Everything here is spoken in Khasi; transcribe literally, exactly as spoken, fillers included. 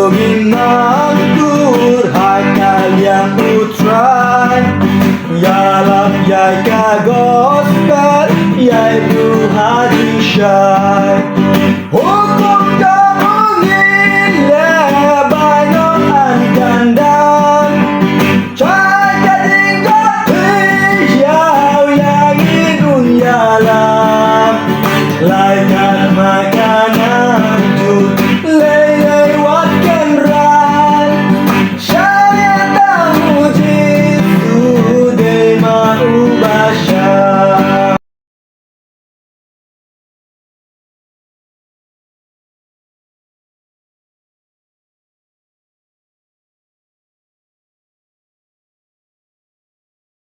Nang tur ha ka liang U Trai. Ïalap ïa ka gospel ïa u hadisha.